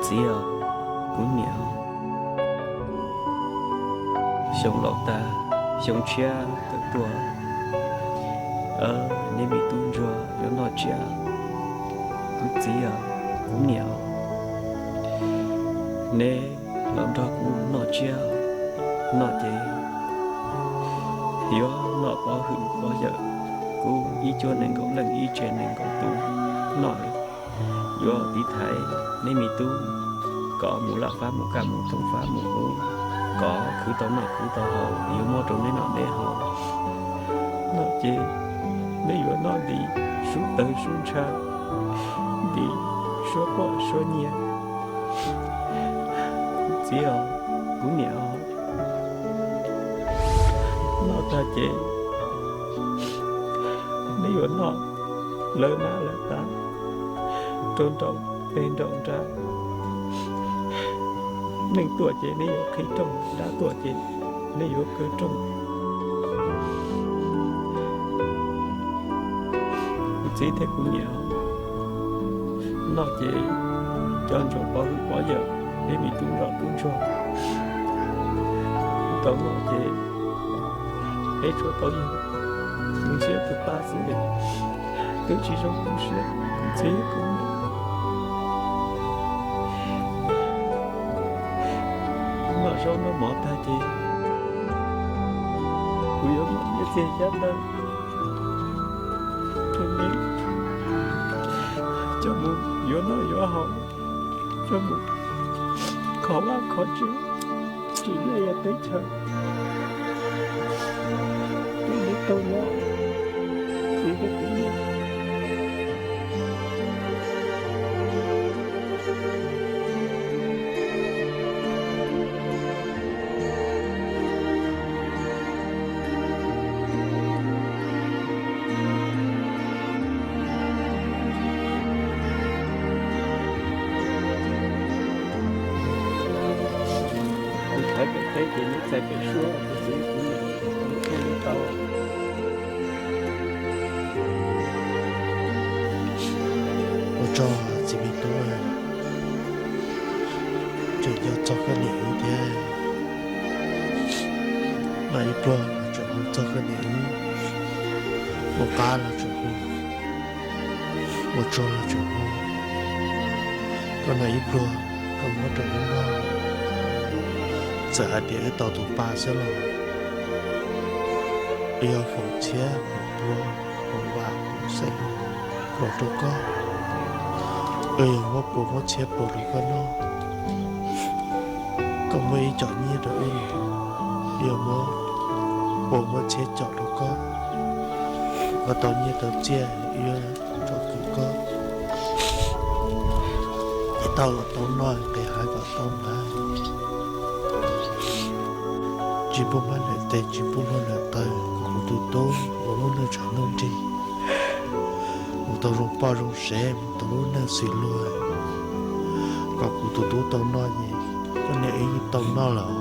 Txiv os, kuv niam, xyoo laus tag, xyoo tshiab kawm tuaj, neb me tub ntsuag yuav noj tsiab. Kuv txiv os, kuv niam, neb los nrog kuv noj tsiab, noj ces yuav noj pov hwm pov yawm, kuv ib cuab nees nkaum leej ib tse nees nkaum tus noj, yuav tiv thaiv neb me tub kom mus laj fab mus kaj mus thoob fab mus ub, kom khwv tau noj khwv tau haus, yuav muab rau neb noj neb haus. Noj ces neb yuav noj ntim sub tawg sub ntsha, ntim suab quaj suab nyiav. Kuv txiv os, kuv niam os, noj tag ces neb yuav noj lawv nab lawv tav rau nraum teg nraum nrag. Neeg tuaj ces neb yuav qhib rooj, dab tuaj ces neb yuav kaw rooj. Kuv txiv thiab kuv niam, noj ces cov ntsoov pov hwm pov yawm, neb me tub nrog tub ntsuag tau noj ces peb tshuav tau yug mus ntshiab tus pa xwb, twb tsis zoo kuv siab kuv txiv kuv niam. Noj zaub noj mov tag ces kuv yuav muab nyiaj txiag xyab ntawv rau neb coj mus yuav noj yuav haus, coj mus kho vaj kho tsev, tsim laj yam teb chaws, rau neb tau nyob txiv thiab kuv niam. Kuv thaiv pem teb ces neb txais pem suab, kuv txiv kuv niam, kuv thiaj li tau. Ua tsaug txiv me tub, tseem nco txog koj niam wb thiab. Noj ib pluag los tseem hu txog koj niam wb, ua qab los tseem hu, ua tsaug los tseem hu. Koj noj ib pluag, koj muab rau wb noj, txawm hais tias wb tau tus pa xwb los wb yuav foom txhiab foom pua foom vam foom xeeb los rau koj. Wb yuav muab pua muab txhiab pua rau koj noj. Koj muab ib co nyiaj rau wb, wb yuav muab pua muab txhiab com rau koj. Koj tau nyiaj tau txiaj wb yuav tso kwv koj, tau los tau noj, nqis hav kom tau nqav. Tsis pub mab nws tes, tsis pub luag nws taw, kom kuv tus tub ua lub neej tshav ntuj nrig, mus tau zoo poj zoo sev, mus tau lub neej xws luag, kom kuv tus tub tau noj es koj niam wb yeej tau noj lawm.